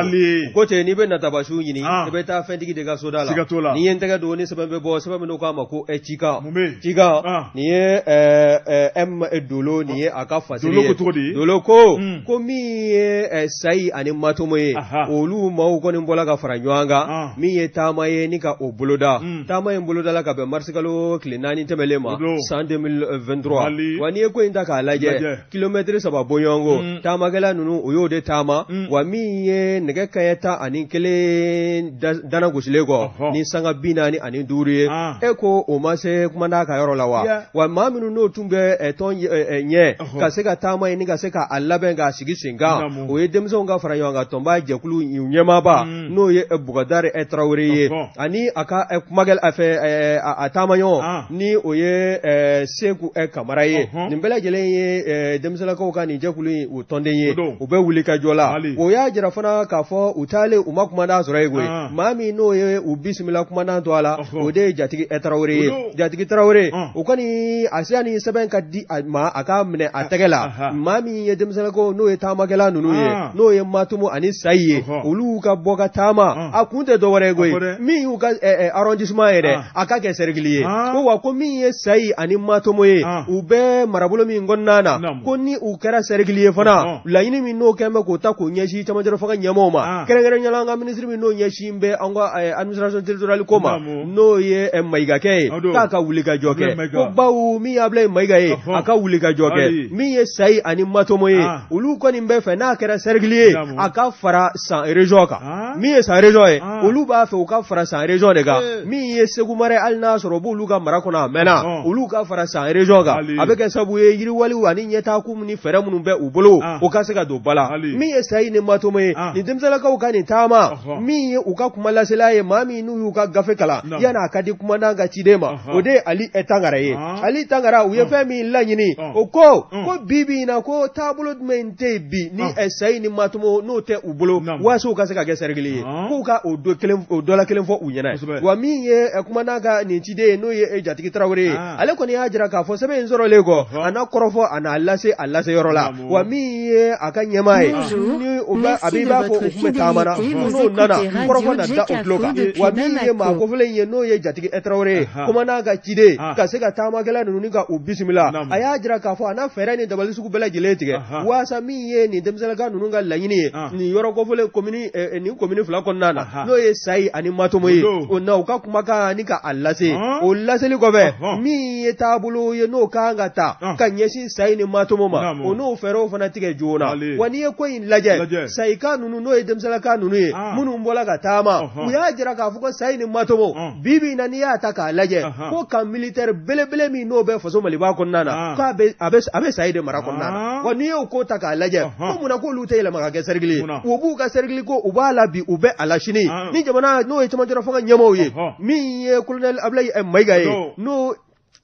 fo. Ko ten, n'i bɛ natabasu ɲini, i bɛ taa fɛntigi de ka soda la. Siga t'o la. N'i ye n tɛgɛ don ni sɛbɛn bɛ bɔ, sɛbɛn min n'u k'a ma ko cikan. Cikan, nin ye M Dolo, nin ye a ka fasiri ye. Dolo ko cogo di? Dolo ko, ko min ye Sayi ani Matomo ye, olu maaw kɔni bɔla ka fara ɲɔgɔn kan, min ye taama ye ni ka o boloda. Taama in bolodala ka bɛn marisikalo tile 4 tɛmɛlen ma, san 2023. Wa n'i ye ko in ta k'a lajɛ, kilomɛtiri 3 bɔɲɔgɔnko, taamakɛla ninnu u y'o de taama. Wa min ye nɛgɛ kanɲɛ 11 dana gosilen kɔ ni sanga 45 ye, e ko o ma se kuma ka yɔrɔ la wa? Wa maa minnu n'o tun bɛ tɔn ɲɛ ka se ka taama in ni ka se k'a labɛn k'a sigi sen kan, o ye denmisɛnw ka fara ɲɔgɔn kan tɔnba jɛkulu ɲɛmaaba, n'o ye Bukadari Tarawele ye, ani a ka kumakɛ a fɛ a taamaɲɔgɔn, ni o ye Seku Kamara ye. Nin bɛɛ lajɛlen ye denmisɛnlakaw ka nin jɛkulu in o tɔnden ye, u bɛ wuli ka jɔ la. O y'a jira fana k'a fɔ u taalen, u ma kumadan sɔrɔ yen koyi. Maa min n'o ye u bisimila kumadan to a la, o de ye Jatigi Tarawele ye. Jatigi Tarawele, o kɔni a sera ni sɛbɛn ka di a ma, a k'a minɛ a tɛgɛ la. Maa min ye denmisɛnlakaw, n'o ye taamakɛla ninnu ye, n'o ye Matomo ani Sayi ye, olu ka bɔ ka taama, a kun tɛ dɔwɛrɛ ye koyi, min y'u ka arrondissement ye dɛ, a ka kɛ cercle ye. Ko wa ko min ye Sayi ani Matomo ye, u bɛ marabolo min kɔnɔna na, ko ni u kɛra cercle ye fana, laɲini min n'o kɛn bɛ k'o ta k'o ɲɛsin cɛmancɛ fanga ɲɛmaaw ma, kɛrɛnkɛrɛnnenya la an ka minisiri min n'o ɲɛsin bɛ an ka administration territoriale ko ma, n'o ye Mayigakɛ ye, k'a ka wuli ka jɔ kɛ, ko bawo min y'a bila Abulayi Mayiga ye a ka wuli ka jɔ kɛ min ye Sayi ani Matomo ye olu kɔni bɛ fɛ n'a kɛra cercle ye a ka fara San région kan min ye San région ye olu b'a fɛ u ka fara San région de kan min ye Segu mara hali n'a sɔrɔ u b'olu ka mara kɔnɔ a mɛnna olu ka fara San région kan a bɛ kɛ sababu ye yiriwaliw ani ɲɛtaako ni fɛɛrɛ minnu bɛ u bolo o ka se ka don ba la min ye Sayi ni Matomo ye nin denmisɛnninlakaw ka nin taama min ye u ka kuma lasela ye maa min n'u y'u ka gafe kalan yanni a ka di kumandan ka ciden ma o de ye Ali Tangara ye Ali Tangara u ye fɛn min laɲini o ko ko bi bi in na ko taabolo jumɛn tɛ yen bi ni Sayi ni Matomo n'o tɛ u bolo waasa u ka se ka kɛ cercle ye k'u ka o dɔ la kelen fɔ u ɲɛna wa min ye kumandan ka nin ciden ye n'o ye Jatigi Tarawele ye ale kɔni y'a jira k'a fɔ sɛbɛn in sɔrɔlen kɔ a n'a kɔrɔfɔ a n'a lase a lase yɔrɔ la wa min ye a ka ɲɛmaa ye ni o bɛ a bɛ i b'a fɔ u tun bɛ taama na n'o nana kɔrɔfɔ na da o tulo kan wa min ye maa kofɔlen ye n'o ye Jatigi Tarawele ye kumandan ka ciden ka se ka taamakɛla ninnu ka u bisimila a y'a jira k'a fɔ a n'a fɛɛrɛ ni dabali sugu bɛɛ lajɛlen tigɛ waasa min ye nin denmisɛnninka ninnu ka laɲini ye nin yɔrɔ kofɔlen komini nin komini fila kɔnɔna na n'o ye Sayi ani Matomo ye o na u ka kumakan ni ka a lase o laseli kɔfɛ min ye taabolo ye n'o kan ka ta ka ɲɛsin Sayi ni Matomo ma o n'o fɛɛrɛw fana tigɛ joona wa n'i ye ko in lajɛ Sayika ninnu n'o ye denmisɛnninka ninnu ye minnu bɔra ka taama u y'a jira k'a fɔ ko Sayi ni Matomo bi bi in na n'i y'a ta k'a lajɛ ko camp militaire belebele min n'o bɛ faso Maliba kɔnɔna na k'a bɛ a bɛ a bɛ Sayi de mara kɔnɔna na wa n'i y'o ko ta k'a lajɛ ko munna k'olu tɛ yɛlɛma ka kɛ cercle ye u b'u ka cercle ko u b'a la bi u bɛ a la sini ni jamana n'o ye cɛmancɛla fanga ɲɛmaaw ye min ye colonel Abulayi Mayiga ye n'o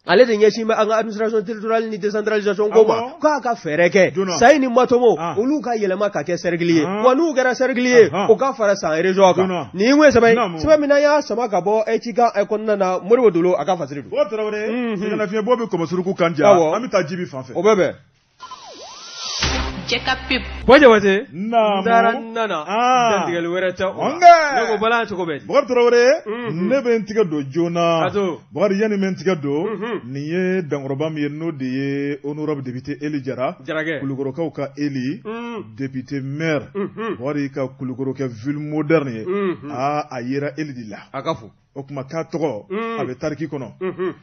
ale de ɲɛsin bɛ an ka administration territoriale ni décentralisation ko ma k'a ka fɛɛrɛ kɛ Sayi ni Matomo olu ka yɛlɛma ka kɛ cercle ye wa n'u kɛra cercle ye o ka fara San région kan nin ye sɛbɛn ye sɛbɛn min n'an y'a sama ka bɔ Cikan kɔnɔna na Modibo Dolo a ka fasiri don. O Tarawele sɛgɛnnafiɲɛbɔ bɛ kɔmɔsuruku kan ja an bɛ taa Jibi fan fɛ. O bɛ bɛn. Jɛ ka pub. Bɔ Jabate. Naamu. N taara n nana. Dantigɛli wɛrɛ tɛ o la. Ne ko Bala cogo bɛ di? Bukari Tarawele. Ne bɛ n tigɛ don joona. A to. Bukari yanni n bɛ n tigɛ don. Nin ye dankɔrɔba min ye n'o de ye honorable député Eli Jara. Jarakɛ. Kulukɔrɔkaw ka Eli. Député maire. Bukari ka Kulukɔrɔ kɛ ville moderne ye. Aa a yera Eli de la. A ka fo. O tuma k'a tɔgɔ. A bɛ tariki kɔnɔ.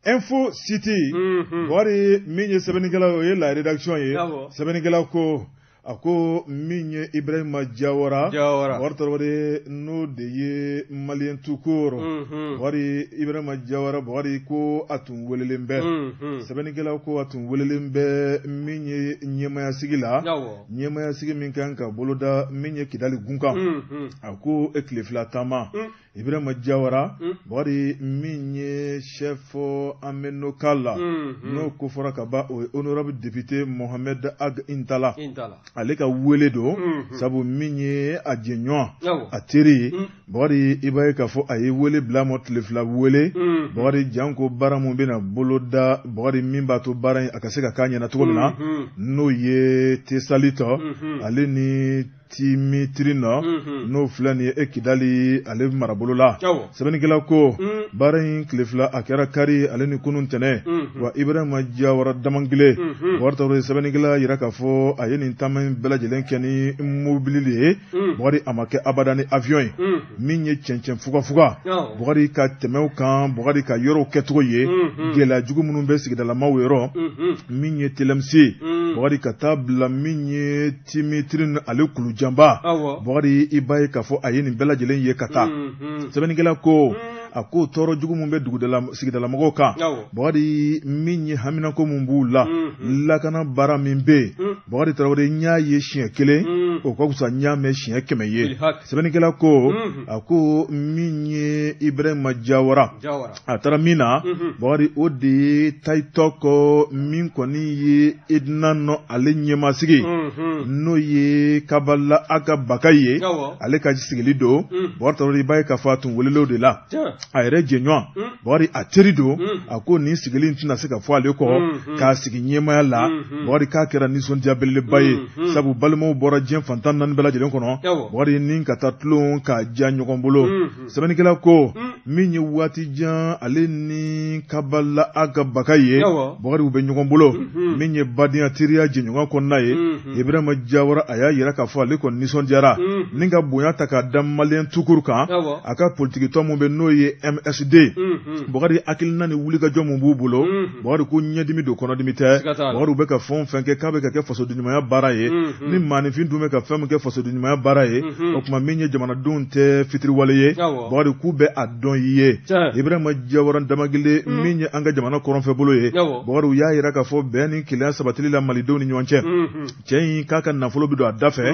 Info City Bukari min ye sɛbɛnnikɛla ye o ye la rédaction ye sɛbɛnnikɛla ko a ko min ye Ibrahima Jawara Bukari Tarawele n'o de ye malien tout court Bukari Ibrahima Jawara Bukari ko a tun welelen bɛ sɛbɛnnikɛla ko a tun welelen bɛ min ye ɲɛmaayasigi la ɲɛmaayasigi min kan ka boloda min ye Kidali gun kan a ko e tile fila taama Ibrahima Jawara Bukari min ye chef amenokal la n'o ko fɔra ka ban o ye honorable député Mohamed Ag Intala ale ka wele don sabu min ye a jɛɲɔgɔn a teri ye Bukari i b'a ye k'a fɔ a ye wele bila ma tile fila wele Bukari janko baara min bɛna boloda Bukari min b'a to baara in a ka se ka k'a ɲɛna cogo min na n'o ye Tesalit ale ni Timitrine n'o filɛ nin ye e Kidali ale marabolo la sɛbɛnnikɛla ko baara in tile fila a kɛra kari ale ni kunun ntɛnɛn wa Ibrahima Jawara Damangile Bukari Tarawele sɛbɛnnikɛla yira k'a fɔ a ye nin taama in bɛɛ lajɛlen kɛ ni mobili de ye Bukari a ma kɛ abada ni avion ye min ye cɛncɛn fugafuga Bukari ka tɛmɛ kan Bukari ka yɔrɔw kɛcogo ye gɛlɛya jugu minnu bɛ sigidalamaw yɔrɔ min ye Telemsi Bukari ka taa bila min ye Timitrine ale kulujanba Bukari i b'a ye k'a fɔ a ye nin bɛɛ lajɛlen ye ka taa sɛbɛnnikɛla ko a ko tɔɔrɔ jugu min bɛ sigidalamɔgɔw kan Bukari min ye haminako min b'u la lakana baara min bɛ yen Bukari Tarawele n y'a ye siɲɛ kelen o ka fisa n y'a mɛn siɲɛ 100 ye sɛbɛnnikɛla ko a ko min ye Ibrahima Jawara a taara min na Bukari o de ye Taytɔk min kɔni ye Edna nɔ ale ɲɛmasigi n'o ye Kabala Ag Bakayi ye ale ka sigili don Bukari Tarawele i b'a ye k'a fɔ a tun welelen o de la a yɛrɛ jɛɲɔgɔn Bukari a teri don a ko nin sigili in tɛna se ka fɔ ale kɔ k'a sigi ɲɛmaaya la Bukari k'a kɛra nisɔndiya belebeleba ye sabu balimaw bɔra diɲɛ fan 14 bɛɛ lajɛlen kɔnɔ Bukari ni ka taa tulon k'a diya ɲɔgɔn bolo sɛbɛnnikɛla ko min ye waati jan ale ni Kabala Ag Bakayi ye Bukari u bɛ ɲɔgɔn bolo min ye badenya teriya jɛɲɔgɔn kɔnɔna ye Ibrahima Jawara a y'a yira k'a fɔ ale kɔni nisɔndiyara ni ka bonya ta k'a da malien tout court kan a ka politikitɔn min bɛ n'o ye ye MSD Bukari hakilina ni wulikajɔ mun b'u bolo Bukari ko ɲɛdimi don kɔnɔdimi tɛ Bukari u bɛ ka fɛn o fɛn kɛ k'a bɛ ka kɛ fasodenɲumanya baara ye ni maaninfin dun bɛ ka fɛn min kɛ fasodenɲumanya baara ye o tuma min ye jamanadenw tɛ fitiriwale ye Bukari k'u bɛ a dɔn i ye Ibrahima Jawara Damagile min ye an ka jamana kɔrɔnfɛ bolo ye Bukari u y'a jira k'a fɔ bɛn ni kelenya sabatili la malidenw ni ɲɔgɔn cɛ cɛ in k'a ka nafolo bɛ don a da fɛ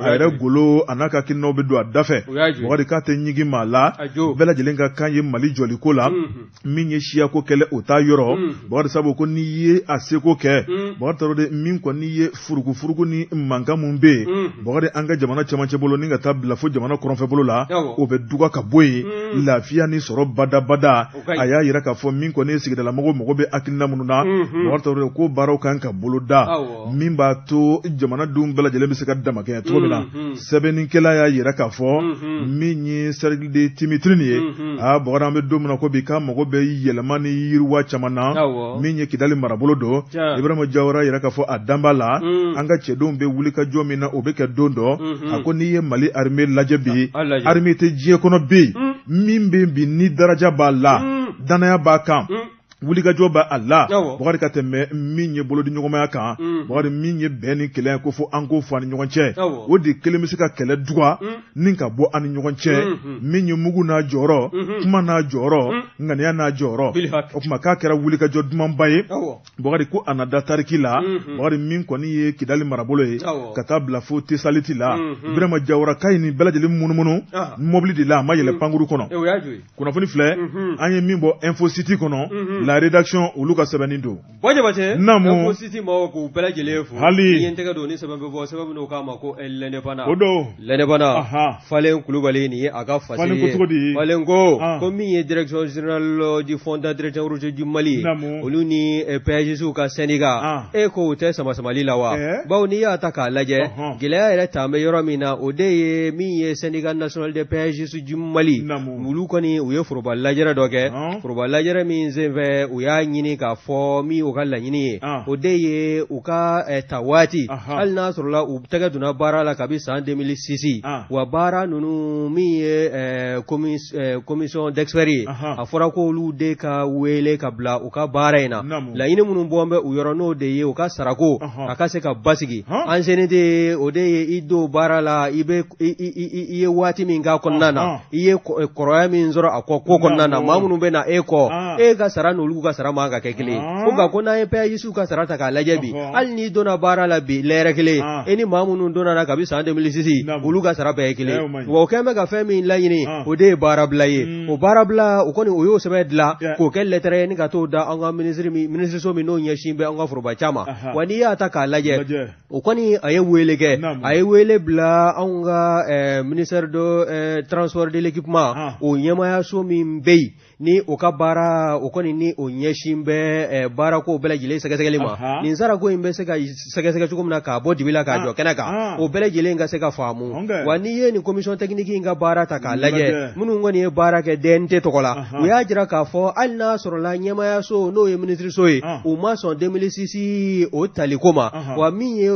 a yɛrɛ golo a n'a ka hakilinaw bɛ don a da fɛ Bukari k'a tɛ ɲigin maa la bɛɛ lajɛlen ka kan ye Mali jɔliko la min ye siyako kɛlɛ o t'a yɔrɔ Bukari sabu ko n'i ye a seko kɛ Bukari Tarawele min kɔni ye furugufurugu ni mankan min bɛ yen Bukari an ka jamana cɛmancɛ bolo ni ka taa bila fo jamana kɔrɔnfɛ bolo la o bɛ duga ka bɔ yen lafiya ni sɔrɔ badabada a y'a jira k'a fɔ min kɔni ye sigidalamɔgɔw mago bɛ hakilina minnu na Bukari Tarawele ko baaraw kan ka boloda min b'a to jamanadenw bɛɛ lajɛlen bɛ se ka damakɛɲɛ cogo min na sɛbɛnnikɛla y'a jira k'a fɔ min ye cercle de Timiterine ye aa Bukari an bɛ don min na ko bi k'a mago bɛ yɛlɛma ni yiriwa caman na min ye Kidali marabolo don Ibrahima Jawara y'a jira k'a fɔ a dan b'a la an ka cɛdenw bɛ wulikajɔ min na o bɛ kɛ don dɔ a ko n'i ye Mali armée lajɛ bi armée tɛ diɲɛ kɔnɔ bi min bɛ bi ni daraja b'a la dannaya b'a kan wulikajɔ b'a a la Bukari ka tɛmɛ min ye bolodiɲɔgɔnmaya kan Bukari min ye bɛn ni kelenya ko fo an k'o fɔ an ni ɲɔgɔn cɛ o de kelen bɛ se ka kɛlɛ duga ni ka bɔ an ni ɲɔgɔn cɛ min ye mugu n'a jɔyɔrɔ kuma n'a jɔyɔrɔ ŋaniya n'a jɔyɔrɔ o tuma k'a kɛra wulikajɔ dumanba ye Bukari ko a na da tariki la Bukari min kɔni ye Kidali marabolo ye ka taa bila fo Tesaliti la Ibrahima Jawara k'a ye nin bɛɛ lajɛlen munumunu mɔbili de la a ma yɛlɛ pankuru kɔnɔ kunnafoni filɛ an ye min bɔ Info City kɔnɔ la rédaction olu ka sɛbɛnni don Buwa Jabate naamu Info City maaw k'u bɛɛ lajɛlen fo hali i ye n tɛgɛ don ni sɛbɛn bɛ bɔ sɛbɛn min n'u k'a ma ko l'Indépendant o don l'Indépendant Falen Kulubali nin ye a ka fasiri ye Falen ko cogo di Falen ko min ye direction générale du fonds d'entretien routier du Mali naamu olu ni péagistes ka syndicat e ko u tɛ sama-samali la wa bawo n'i y'a ta k'a lajɛ gɛlɛya yɛrɛ tan bɛ yɔrɔ min na o de ye min ye syndicat national des péagistes du Mali olu kɔni u ye foroba lajɛrɛ dɔ kɛ foroba lajɛrɛ min senfɛ u y'a ɲini k'a fɔ min u ka laɲini ye o de ye u ka ta waati hali n'a sɔrɔla u tɛgɛ donna baara la kabi san 2006 wa baara ninnu min ye commission d'experts ye a fɔra ko olu de ka wele ka bila u ka baara in na laɲini minnu bɔn bɛ u yɔrɔ n'o de ye u ka sarako a ka se ka basigi ancienneté o de ye i don baara la i bɛ i ye waati min k'a kɔnɔna na i ye kɔrɔya min sɔrɔ a kɔ ko kɔnɔna na maa minnu bɛ na e kɔ e ka sara n'olu ka sara man ka kɛ kelen ko nka ko n'an ye péagistes ka sara ta k'a lajɛ bi hali n'i donna baara la bi lɛrɛ kelen e ni maa minnu donna na kabi san 2006 olu ka sara bɛɛ ye kelen wa o kɛlen bɛ ka fɛn min laɲini o de ye baarabila ye o baarabila o kɔni o y'o sɛbɛn dilan k'o kɛ lɛtɛrɛ ye ni ka t'o da an ka minisiriso min n'o ɲɛsin bɛ an ka foroba ca ma wa n'i y'a ta k'a lajɛ o kɔni a ye wele kɛ a ye wele bila anw ka ministère de transport de l'équipement o ɲɛmaayaso min bɛ yen ni o ka baara o kɔni ni o ɲɛsin bɛ baarako bɛɛ lajɛlen sɛgɛsɛgɛli ma nin sarako in bɛ se ka sɛgɛsɛgɛ cogo min na k'a bɔ dibi la k'a jɔ kɛnɛ kan o bɛɛ lajɛlen ka se ka faamu wa n'i ye nin commission technique in ka baara ta k'a lajɛ minnu kɔni ye baara kɛ DNT tɔgɔ la u y'a jira k'a fɔ hali n'a sɔrɔla ɲɛmaayaso n'o ye minisiriso ye u ma sɔn 2006 o taliko ma wa min ye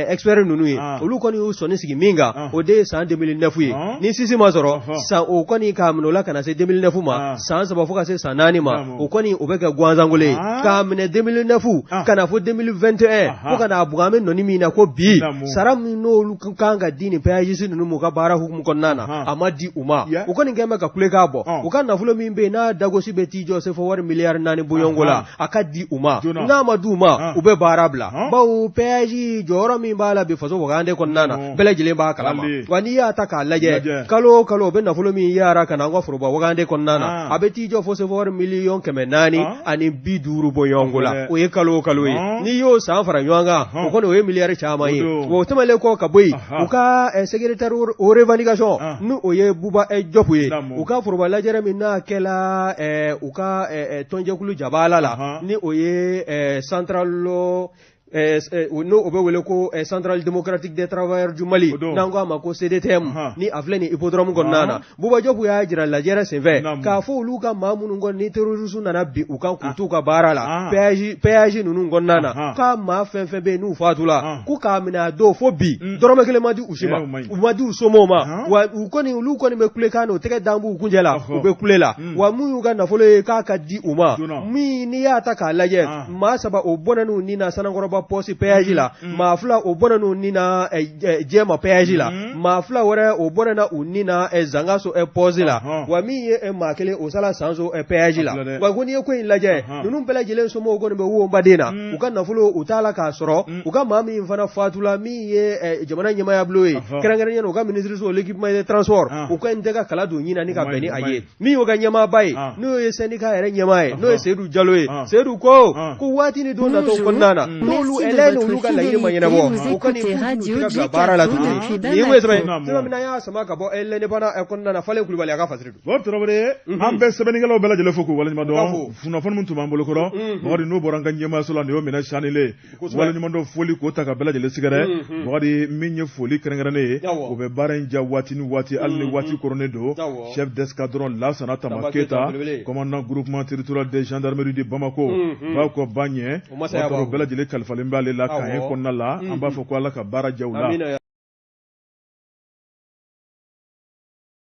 expert ninnu ye olu kɔni y'u sɔnni sigi min kan o de ye san 2009 ye ni six ma sɔrɔ san o kɔni k'a minɛ o la ka na se 2009 ma san saba fo ka se san naani ma o kɔni o bɛ kɛ gansankolon ye k'a minɛ 2009 ka na fo 2021 fo ka n'a bugun an bɛ nɔni min na ko bi sara min n'olu kan ka di nin péagiste ninnu ma u ka baara hukumu kɔnɔna na a ma di u ma u kɔni kɛlen bɛ ka kulekan bɔ u ka nafolo min bɛ yen n'a dagosi bɛ t'i jɔ sefa wari miliyari naani bɔɲɔgɔnko la a ka di u ma n'a ma di u ma u bɛ baara bila bawo péage jɔyɔrɔ min b'a la bi faso wagande kɔnɔna na bɛɛ lajɛlen b'a kalama wa n'i y'a ta k'a lajɛ kalo o kalo u bɛ nafolo min yaara ka na an ka foroba wagande kɔnɔna na a bɛ t'i jɔ fo sefa wari miliyɔn 450 bɔɲɔgɔnko la o ye kalo o kalo ye n'i y'o san fara ɲɔgɔn kan o kɔni o ye miliyari caman ye o tɛmɛnen kɔ ka bɔ yen u ka secrétaire aux revendications ni o ye Buba Jɔpu ye u ka foroba lajɛrɛ min n'a kɛla u ka tɔnjɛkulu jabaala la ni o ye centrale N'o o bɛ wele ko Centrale démocratique des travailleurs du Mali, n'an ko a ma ko CDTM, ni a filɛ nin hippodrome kɔnɔna na. Buba Jɔpu y'a jira lajɛrɛ senfɛ k'a fɔ olu ka maa minnu kɔni ni terroristes nana bin u kan k'u t'u ka baara la péage ninnu kɔnɔna na, k'a maa fɛn fɛn bɛ yen n'u fatula, ko k'a minɛ a don fo bi, dɔrɔmɛ kelen ma di u si ma, u ma di u somɔgɔw ma. Wa u kɔni, olu kɔni bɛ kulekan na, u tɛgɛ dan b'u kunjɛ la, u bɛ kule la. Wa mun y'u ka nafolo ye k'a ka di u ma? Min n'i y'a ta k'a lajɛ, maa saba o bɔnɛn'u ni na Sanankɔrɔba poste péage la, maa fila o bɔnɛn'u ni na Jɛma péage la, maa fila wɛrɛ o bɔnɛna u ni na Zangaso poste la, wa min ye maa kelen o sala Sanso péage la. Wa ko n'i ye ko in lajɛ, ninnu bɛɛ lajɛlen somɔgɔw kɔni bɛ wonbaden na, u ka nafolo u t'a la k'a sɔrɔ. U ka maa min fana fatula, min ye jamana ɲɛmaaya bulon ye, kɛrɛnkɛrɛnnenya u ka minisiriso l'équipement et transport, u ka nin tɛ ka kala don ɲin na ni ka bɛn ni a ye. Min y'o ka ɲɛmaaba ye, n'o ye syndicat yɛrɛ ɲɛmaa ye, n'o ye Seyidu Jalo ye, Seyidu ko ko waati ni don natɔw kɔnɔna na, n'olu ɛlɛ olu ka laɲini ma ɲɛnabɔ, u kɔni k'u tɛgɛ bila baara la tuguni. Nin ye mun ye? Sɛbɛn sɛbɛn min n'an y'a sama ka bɔ L'Indépendant kɔnɔna na, Falen Kulubali a ka fasiri don. Bɔkari Tarawele, an bɛ sɛbɛnnikɛlaw bɛɛ lajɛlen fo k'u waleɲuman dɔn. Kunnafoni min tun b'an bolo kɔrɔ, Bakari, n'o bɔra an ka ɲɛmaayaso la, nin y'o minɛ sanile. Waleɲumandɔn foli k'o ta ka bɛɛ lajɛlen sɛgɛrɛ. Bakari, min ye foli kɛrɛnkɛrɛnnen ye, o bɛ baara in ja waati ni waati, hali ni waati koronnen don, chef d'escadron Lasana Tamba Keyita, commandant groupement territorial de gendarmerie de Bamako, ba kɔ ba ɲɛ, bɛɛ lajɛlen kalifalen b'ale la camp kɔnɔna la. An b'a fɔ ko Ala ka baara ja u la.